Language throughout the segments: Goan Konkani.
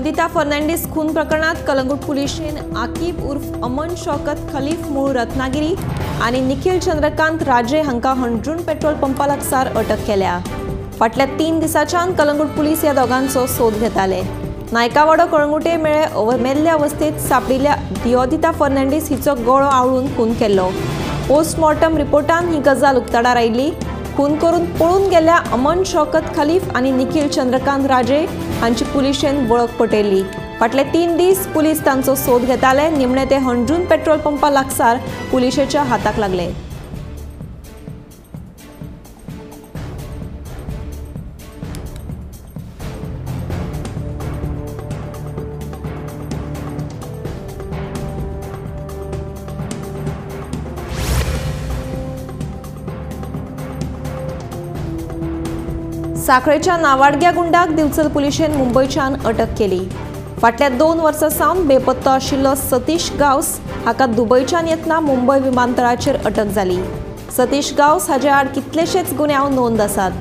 दियोदिता फर्नांडीस खून प्रकरणात कलंगूट पुलिशेन आकीब उर्फ अमन शौकत खलीफ मूळ रत्नागिरी आनी निखिल चंद्रकांत राजे हांकां हणजूण पेट्रोल पंपा लागसार अटक केल्या. फाटल्या 3 दिसांच्यान कलंगूट पुलीस ह्या दोगांचो सोद घेताले. नायकावाडो कळंगुटे मेळे मेल्ल्या अवस्थेत सापडिल्ल्या दियोदिता फर्नांडीस हिचो गळो आवळून खून केल्लो. पोस्टमॉर्टम रिपोर्टान ही गजाल उक्ताडार आयली. खून करून पळून गेल्ल्या अमन शौकत खलीफ आनी निखिल चंद्रकांत राजे हांची पुलिशेन वळख पटयली. फाटले 3 दीस पुलीस तांचो सोद घेताले. निमणे ते हणजूण पेट्रोल पंपा लागसार पुलिशेच्या हाताक लागले. साखळेच्या नावाडग्या गुंडाक दिवचल पुलिशेन मुंबयच्यान अटक केली. फाटल्या 2 वर्सां सावन बेपत्तो आशिल्लो सतीश गावस हाका दुबयच्यान येतना मुंबय विमानतळाचेर अटक जाली. सतीश गावस हाजे आड कितलेशेच गुन्यांव नोंद आसात.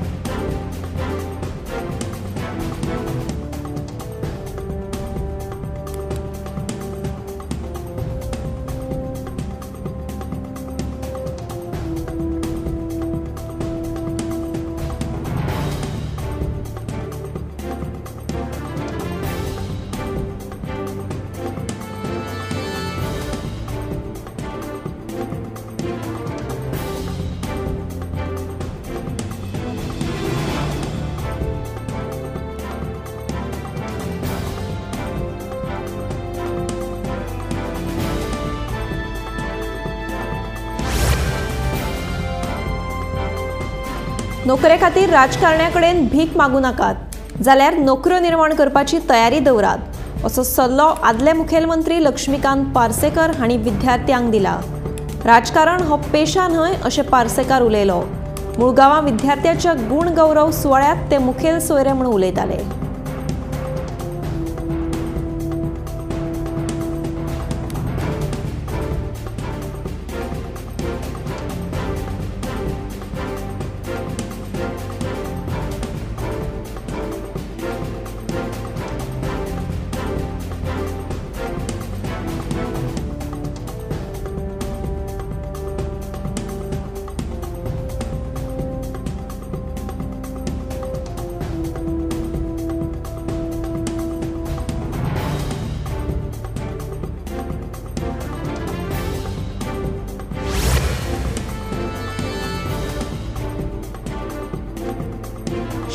नोकरे खातीर राजकारण्या कडेन भीक मागू नाकात, जाल्यार नोकऱ्यो निर्माण करपाची तयारी दवरात असो सल्लो आदले मुखेलमंत्री लक्ष्मीकांत पार्सेकर हांणी विद्यार्थ्यांक दिला. राजकारण हो पेशा न्हय अशें पार्सेकर उलयलो. मुळगांवां विद्यार्थ्यांच्या गुण गौरव सुवाळ्यांत ते मुखेल सोयरे म्हूण उलयताले.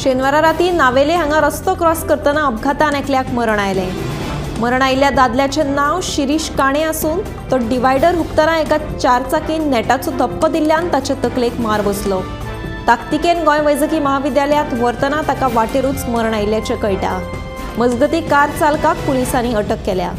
शेनवारा राती नावेले हांगा रस्तो क्रॉस करतना अपघातान एकल्याक मरण आयलें. मरण आयिल्ल्या दादल्याचें नांव शिरीष काणे आसून तो डिवायडर हुपतना एका चारचाकीन नेटाचो धपको दिल्ल्यान ताचे तकलेक मार बसलो. ताकतिकेन गोंय वैजकी महाविद्यालयांत व्हरतना ताका वाटेरूच मरण आयिल्ल्याचें कळटा. मजगतीं कार चालकाक पुलिसांनी अटक केल्या.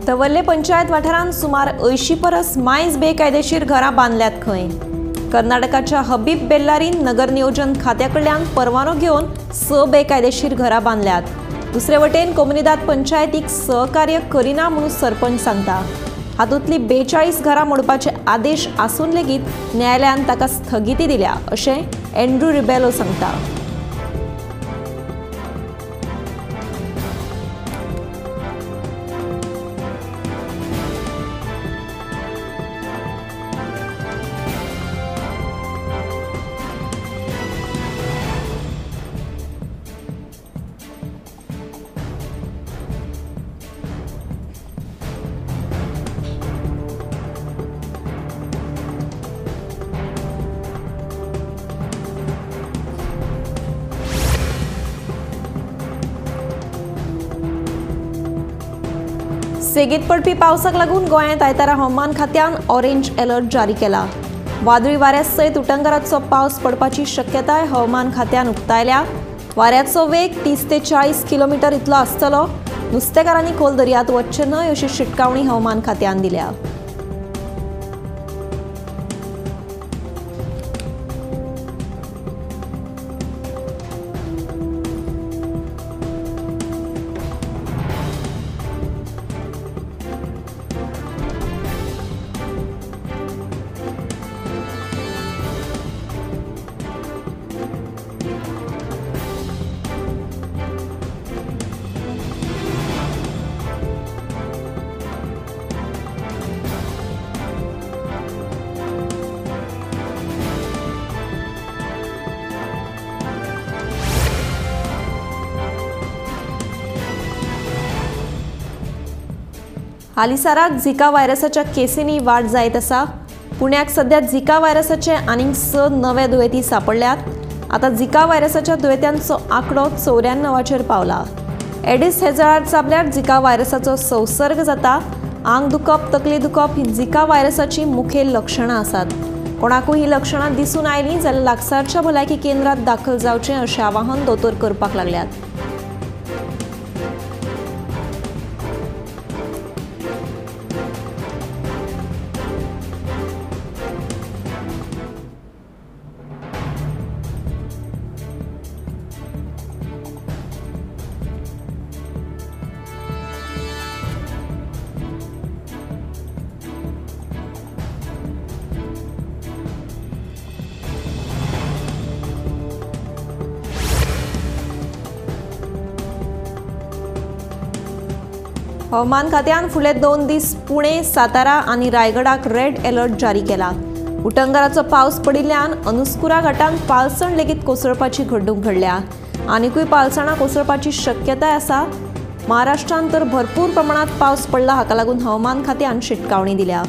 दवर्ले पंचायत वाठारांत सुमार 80 परस मायज बेकायदेशीर घरां बांदल्यात खंय. कर्नाटकाच्या हबीब बेल्लारीन नगर नियोजन खात्या कडल्यान परवानो घेवन 6 बेकायदेशीर घरां बांदल्यात. दुसरे वटेन कोमुनिदाद पंचायतीक सहकार्य करिना म्हणून सरपंच सांगता. हातूंतली 42 घरां मोडपाचे आदेश आसून लेगीत न्यायालयान ताका स्थगिती दिल्या अशें एंड्रू रिबेलो सांगता. सेगीत पडपी पावसाक लागून गोंयांत आयतारा हवामान खात्यान ऑरेंज अलर्ट जारी केला। वादळी वाऱ्या सयत उटंगाराचो पावस पडपाची शक्यताय हवामान खात्यान उक्तायल्या। वाऱ्याचो वेग 30 ते 40 किलोमीटर इतलो आसतलो। नुस्तेकारांनी खोल दर्यांत वचचें न्हय अशी शिटकावणी हवामान खात्यान दिल्या। हालींसाराक झिका व्हायरसाच्या केसींनी वाड जायत आसा। पुण्याक सध्या झिका व्हायरसाचे आनीक 6 नवे दुयेंती सांपडल्यात। आतां झिका व्हायरसाच्या दुयेंत्यांचो आंकडो 94चेर पावला। एडिस हे जळार चाबल्यार झिका व्हायरसाचो संसर्ग जाता। आंग दुखप, तकली दुखप ही झिका व्हायरसाची मुखेल लक्षणां आसात। कोणाकूय ही लक्षणां दिसून आयलीं जाल्यार लागसारच्या भलायकी केंद्रांत दाखल जावचें अशें आवाहन दोतोर करपाक लागल्यात। हवामान खात्यान फुडले 2 दीस पुणे, सातारा आनी रायगडाक रेड अलर्ट जारी केला। उटंगाराचो पावस पडिल्ल्यान अनुस्कुरा घाटान पालसण लेगीत कोसळपाची घडणूक घडल्या। आनिकूय पालसणां कोसळपाची शक्यताय आसा। महाराष्ट्रांत तर भरपूर प्रमाणात पावस पडला, हाका लागून हवामान खात्यान शिटकावणी दिल्या।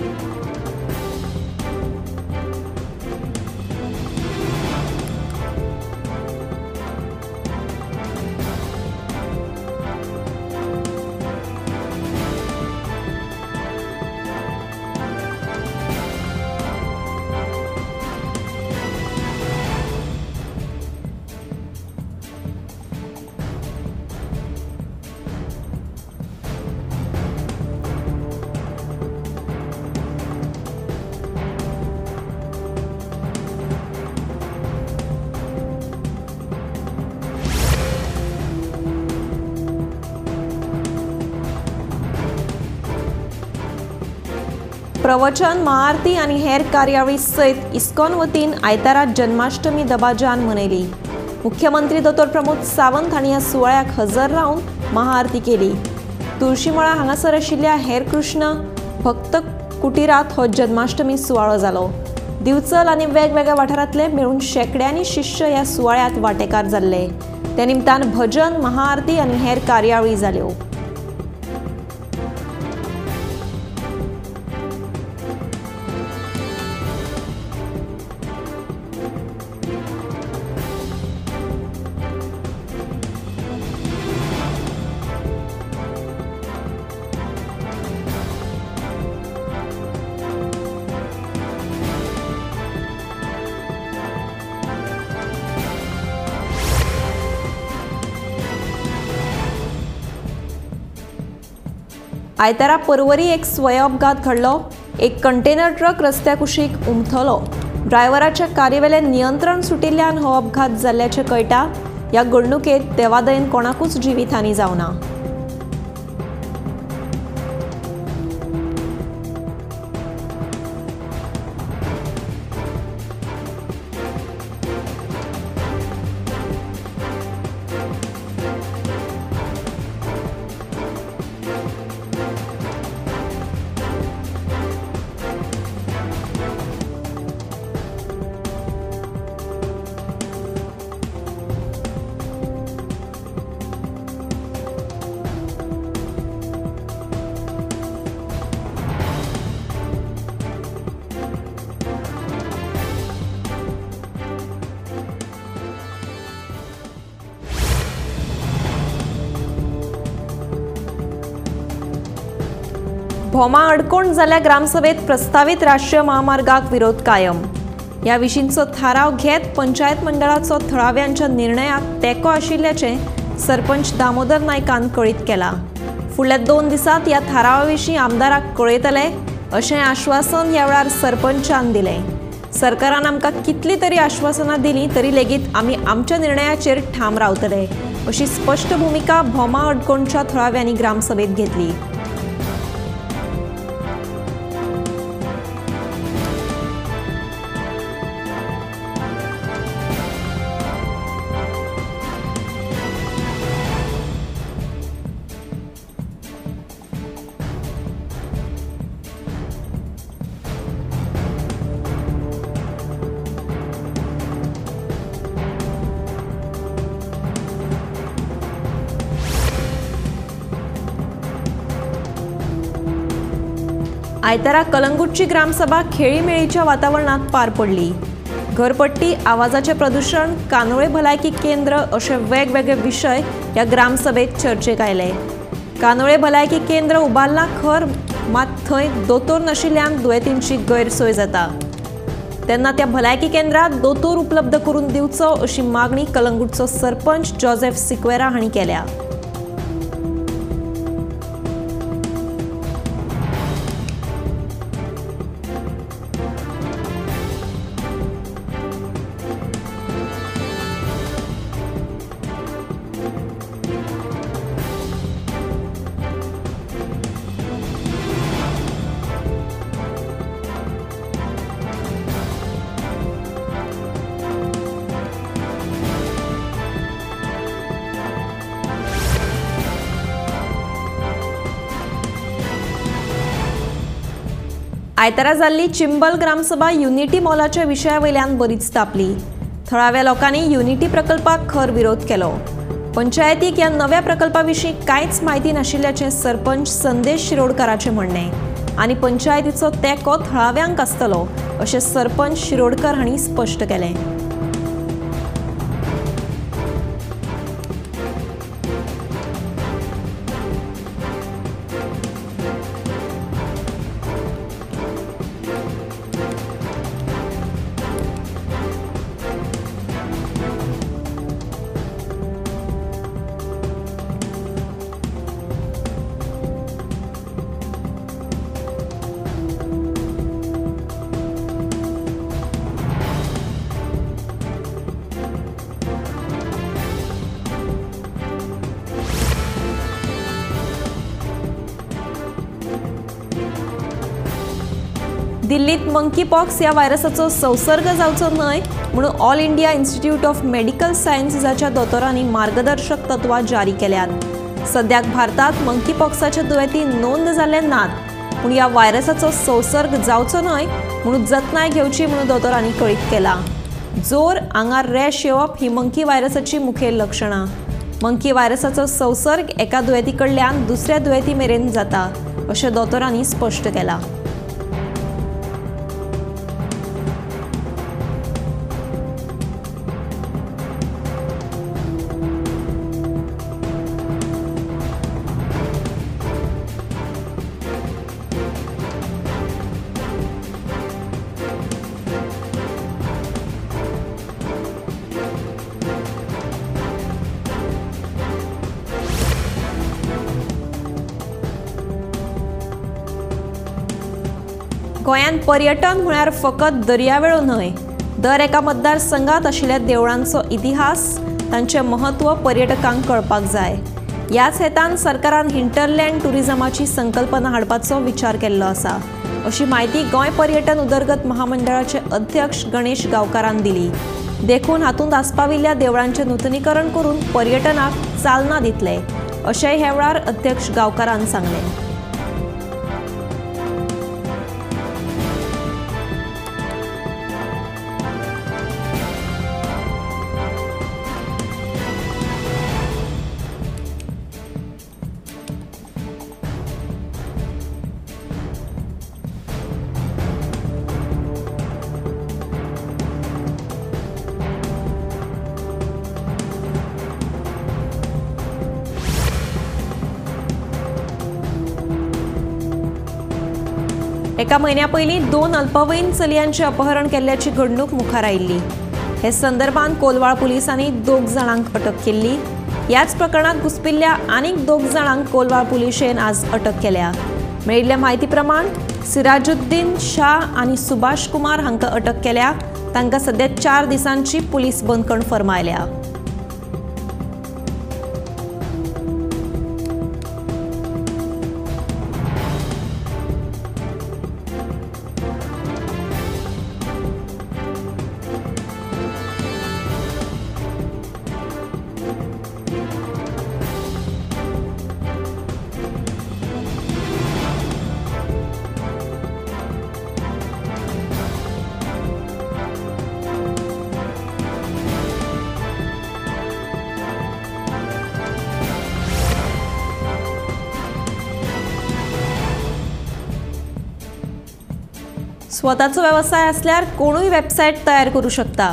प्रवचन, महाआरती आनी हेर कार्यावळी सयत इस्कॉन वतीन आयतारा जन्माष्टमी दबाज्यान मनयली। मुख्यमंत्री दोतोर प्रमोद सावंत हांणी ह्या सुवाळ्याक हजर रावन महाआरती केली। तुळशीमळा हांगासर आशिल्ल्या हेर कृष्ण भक्त कुटिरात हो जन्माष्टमी सुवाळो जालो। दिवचल आनी वेगवेगळ्या वाठारांतले मेळून शेंकड्यांनी शिष्य ह्या सुवाळ्यांत वांटेकार जाल्ले। त्या निमतान भजन, महाआरती आनी हेर कार्यावळी जाल्यो। आयतारा परवरी एक स्वयं अपघात घडलो। एक कंटेनर ट्रक रस्त्या कुशीक उमथलो। ड्रायव्हराच्या कारीवेलें नियंत्रण सुटिल्ल्यान हो अपघात जाल्ल्याचें कळटा। ह्या घडणुकेंत देवादयेन कोणाकूच जिवीतहानी जावना। भोमा अडकोण जाल्ल्या ग्रामसभेत प्रस्तावित राष्ट्रीय महामार्गाक विरोध कायम. ह्या विशींचो थाराव घेत पंचायत मंडळाचो थळाव्यांच्या निर्णयाक तेंको आशिल्ल्याचें सरपंच दामोदर नायकान कळीत केला. फुडल्या 2 दिसांत ह्या थारावा विशीं आमदाराक कळयतले अशें आश्वासन ह्या वेळार सरपंचान दिलें. सरकारान आमकां कितली तरी आश्वासनां दिलीं तरी लेगीत आमी आमच्या निर्णयाचेर ठाम रावतले अशी स्पश्ट भुमिका भोमा अडकोणच्या थळाव्यांनी ग्रामसभेत घेतली. आयतारा कलंगूटची ग्रामसभा खेळीमेळीच्या वातावरणात पार पडली. घरपट्टी, आवाजाचे प्रदूषण, कानोळे भलायकी केंद्र असे वेगवेगळे विषय ह्या ग्रामसभेत चर्चेक आयले. कानोळे भलायकी केंद्र उबारला खर, मात थंय दोतोर नाशिल्ल्यान दुयेंतींची गैरसोय जाता. तेन्ना त्या भलायकी केंद्रात दोतोर उपलब्ध करून दिवचो अशी मागणी कलंगूटचो सरपंच जोसेफ सिक्वेरा हांणी केल्या. आयतारा जाल्ली चिंबल ग्रामसभा युनिटी मॉलाच्या विशया वयल्यान बरीच तापली. थळाव्या लोकांनी युनिटी प्रकल्पाक खर विरोध केलो. पंचायतीक ह्या नव्या प्रकल्पा विशीं कांयच म्हायती नाशिल्ल्याचें सरपंच संदेश शिरोडकाराचें म्हणणें आनी पंचायतीचो तेंको थळाव्यांक आसतलो अशें सरपंच शिरोडकर हांणी स्पश्ट केलें. दिल्लीत मंकी पॉक्स ह्या व्हायरसाचो संसर्ग जावचो न्हय म्हणून All India Institute of Medical सायन्सेसाच्या दोतोरांनी मार्गदर्शक तत्वां जारी केल्यात. सद्याक भारतात मंकी पॉक्साचे दुयेंती नोंद जाल्ले नात, पूण ह्या व्हायरसाचो संसर्ग जावचो न्हय म्हणून जतनाय घेवची म्हणून दोतोरांनी कळीत केला. जोर, आंगार रॅश येवप ही मंकी व्हायरसाची मुखेल लक्षणां. मंकी व्हायरसाचो संसर्ग एका दुयेंती कडल्यान दुसऱ्या दुयेंती मेरेन जाता अशें दोतोरांनी स्पश्ट केलां. गोंयांत पर्यटन म्हळ्यार फकत दर्यावेळो न्हय, दर एका मतदारसंघात आशिल्ल्या देवळांचो इतिहास, तांचें म्हत्व पर्यटकांक कळपाक जाय. ह्याच हेतान सरकारान हिंटरलँड टुरिझमाची संकल्पना हाडपाचो विचार केल्लो आसा अशी म्हायती गोंय पर्यटन उदरगत महामंडळाचे अध्यक्ष गणेश गांवकारान दिली. देखून हातूंत आस्पाविल्ल्या देवळांचें नुतनीकरण करून पर्यटनाक चालना दितले अशें ह्या वेळार अध्यक्ष गांवकारान सांगलें. एका म्हयन्या पयलीं 2 अल्पवयीन चलयांचें अपहरण केल्ल्याची घडणूक मुखार आयिल्ली। हे संदर्भात कोलवाळ पुलिसांनी 2 जाणांक अटक केल्ली। ह्याच प्रकरणात घुसपिल्ल्या आनीक 2 जाणांक कोलवाळ पुलिशेन आज अटक केल्या। मेळिल्ल्या म्हायती प्रमाण सिराजुद्दीन शाह आनी सुभाष कुमार हांकां अटक केल्या। तांकां सध्या 4 दिसांची पुलीस बंदखण फर्मायल्या। स्वताचो वेवसाय असल्यार कोणूय वेबसायट तयार करू शकता,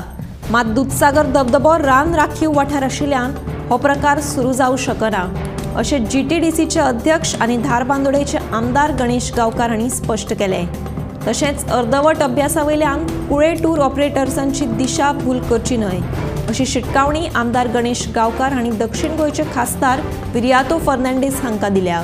मात दुदसागर धबधबो रान राखीव वाठार आशिल्ल्यान हो प्रकार सुरू जावं शकना अशें जीटीडीसीचे अध्यक्ष आनी धारबांदोडेचे आमदार गणेश गांवकार हांणी स्पश्ट केलें। तशेंच अर्दवट अभ्यासा वयल्यान कुळे टूर ऑपरेटर्सांची दिशा भूल करची न्हय अशी शिटकावणी आमदार गणेश गांवकार हांणी दक्षिण गोंयचे खासदार विरियातो फर्नांडीस हांकां दिल्या।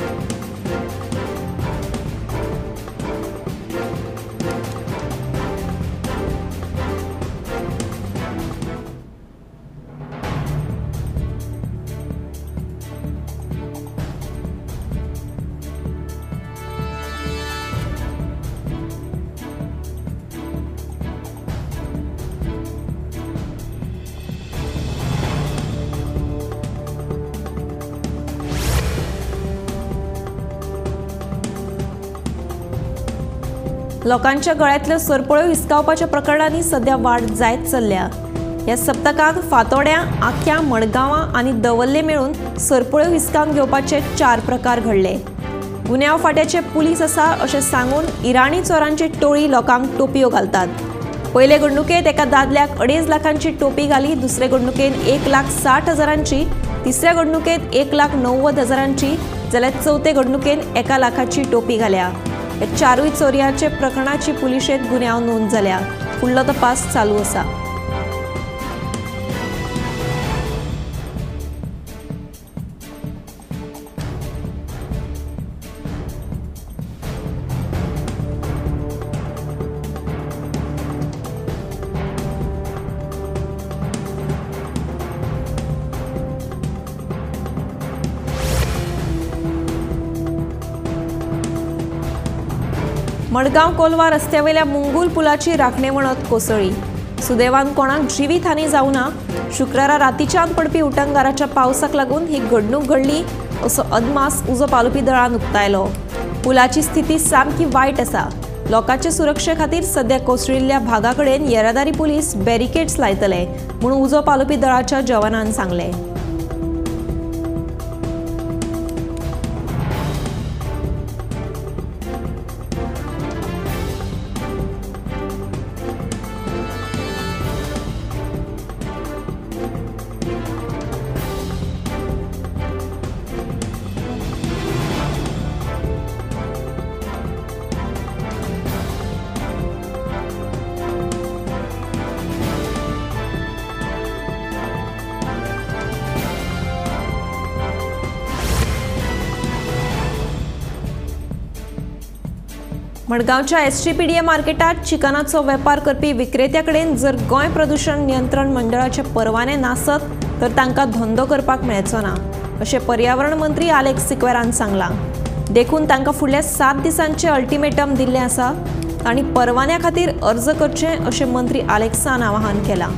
लोकांच्या गळ्यांतल्यो सरपळ्यो हिसकावपाच्या प्रकरणांनी सध्या वाड जायत चल्ल्या। ह्या सप्तकांत फातोड्यां, आक्यां, मडगांवां आनी दवल्ले मेळून सरपळ्यो हिसकावन घेवपाचे 4 प्रकार घडले। गुन्यांव फांट्याचे पुलीस आसा अशें सांगून इराणी चोरांची टोळी लोकांक टोपयो घालतात। पयले घडणुकेंत एका दादल्याक 2.5 लाखांची टोपी घाली, दुसरे घडणुकेंत 1,60,000ची, तिसऱ्या घडणुकेंत 1,90,000ची जाल्यार चवथे घडणुकेंत 1 लाखाची टोपी घाल्या। चारूय चोरयाचे प्रकरणाची पुलिशेंत गुन्यांव नोंद जाल्या। फुडलो तपास चालू आसा। मडगांव कोलवा रस्त्यावेल्या मुंगूल पुलाची राखणे वणत कोसळ्ळी। सुदैवान कोणाक जिवीत हानी जावना। शुक्रारा रातीच्यान पडपी उटंगाराच्या पावसाक लागून ही घडणूक घडली असो अदमास उजो पालोवपी दळान उक्तायलो। पुलाची स्थिती सामकी वायट आसा। लोकांचे सुरक्षे खातीर सध्या कोसळिल्ल्या भागा कडेन येरादारी पुलीस बॅरिकेड्स लायतले म्हूण उजो पालोवपी दळाच्या जवानान सांगलें। मडगांवच्या एसजीपीडीए मार्केटात चिकनाचो वेपार करपी विक्रेत्या कडेन जर गोंय प्रदूषण नियंत्रण मंडळाचे परवाने नासत तर तांकां धंदो करपाक मेळचो ना अशें पर्यावरण मंत्री आलेक्स सिक्वेरान सांगलां। देखून तांकां फुडल्या 7 दिसांचे अल्टिमेटम दिल्लें आसा। तांणी परवान्या खातीर अर्ज करचे अशें मंत्री आलेक्सान आवाहन केलां।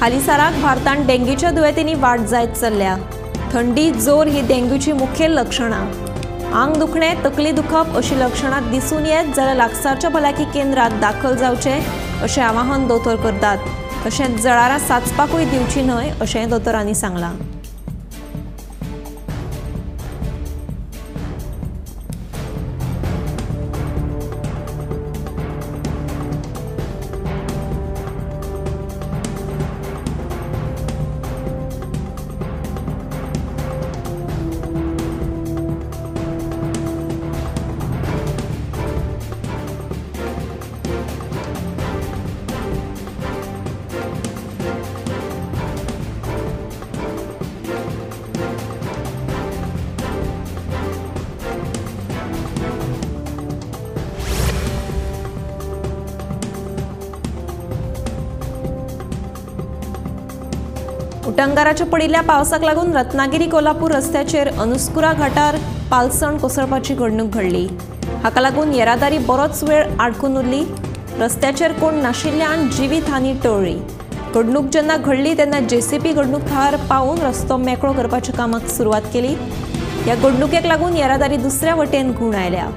हालींसाराक भारतांत डेंग्यूच्या दुयेंतींनी वाड जायत चल्ल्या. थंडी, जोर ही डेंग्यूची मुखेल लक्षणां. आंग दुखणें, तकली दुखप अशी लक्षणां दिसून येत जाल्यार लागसारच्या भलायकी केंद्रात दाखल जावचें अशें आवाहन दोतोर करतात. तशेंच जळारां साचपाकूय दिवची न्हय अशेंय दोतोरांनी सांगलां. उटंगाराच्या पडिल्ल्या पावसाक लागून रत्नागिरी कोल्हापूर रस्त्याचेर अनुस्कुरा घाटार पालसण कोसळपाची घडणूक घडली. हाका लागून येरादारी बरोच वेळ आडकून उरली. रस्त्याचेर कोण नाशिल्ल्यान जिवीत हानी टळ्ळी. घडणूक जेन्ना घडली तेन्ना जेसीबी घडणूक थळार पावून रस्तो मेकळो करपाच्या कामाक सुरवात केली. ह्या घडणुकेक लागून येरादारी दुसऱ्या वटेन घुंवड आयल्या.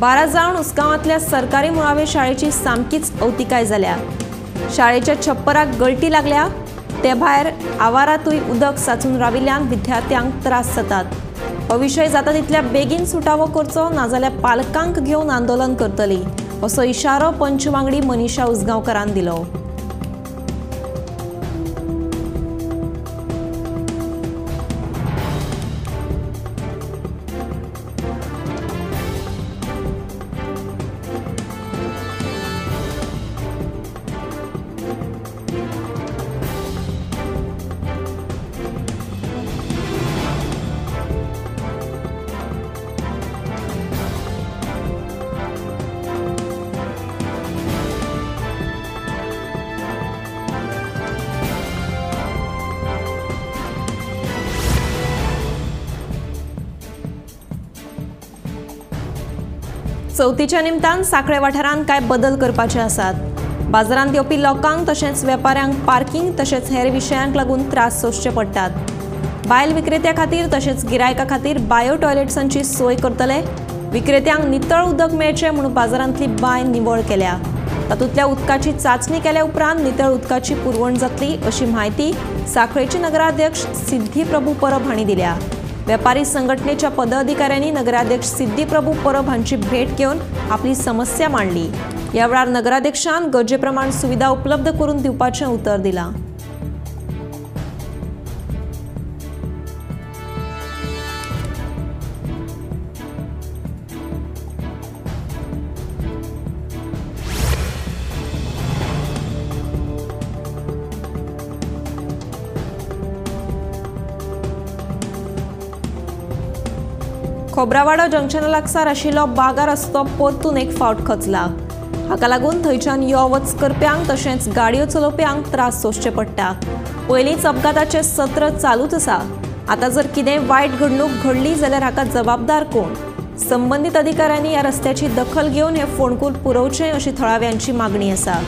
बारा जावन उसगांवांतल्या सरकारी मुळावे शाळेची सामकीच अवतिकाय जाल्या. शाळेच्या छप्पराक गळटी लागल्या. ते भायर आवारांतूय उदक साचून राविल्ल्यान विद्यार्थ्यांक त्रास जातात. हो विशय जाता तितल्या बेगीन सुटावो करचो, नाजाल्यार पालकांक घेवन आंदोलन करतली असो इशारो पंच वांगडी मनीषा उसगांवकारान दिलो. चवथीच्या निमतान सांखळे वाठारांत कांय बदल करपाचे आसात. बाजारांत येवपी लोकांक तशेंच वेपाऱ्यांक पार्किंग तशेंच हेर विशयांक लागून त्रास सोंसचे पडटात. बायल विक्रेत्या खातीर तशेंच गिरायका खातीर बायो टॉयलेट्सांची सोय करतले. विक्रेत्यांक नितळ उदक मेळचें म्हूण बाजारांतली बांय निवळ केल्या. तातूंतल्या उदकाची चांचणी केल्या उपरांत नितळ उदकाची पुरवण जातली अशी म्हायती सांखळेचे नगराध्यक्ष सिद्धी प्रभू परब हांणी दिल्या. वेपारी संघटनेच्या पदाधिकाऱ्यांनी नगराध्यक्ष सिद्धी प्रभू परब हांची भेट घेवन आपली समस्या मांडली. ह्या वेळार नगराध्यक्षान गरजे प्रमाण सुविधा उपलब्ध करून दिवपाचें उतर दिलां. खोब्रावाडो जंक्शना लागसार आशिल्लो बागा रस्तो परतून एक फावट खचला. हाका लागून थंयच्यान यो वच करप्यांक तशेंच गाडयो चलोवप्यांक त्रास सोंसचे पडटा. पयलींच अपघाताचें सत्र चालूच आसा. आतां जर कितेंय वायट घडणूक घडली जाल्यार हाका जबाबदार कोण? संबंदीत अधिकाऱ्यांनी ह्या रस्त्याची दखल घेवन हें फोंडकूल पुरोवचें अशी थळाव्यांची मागणी आसा.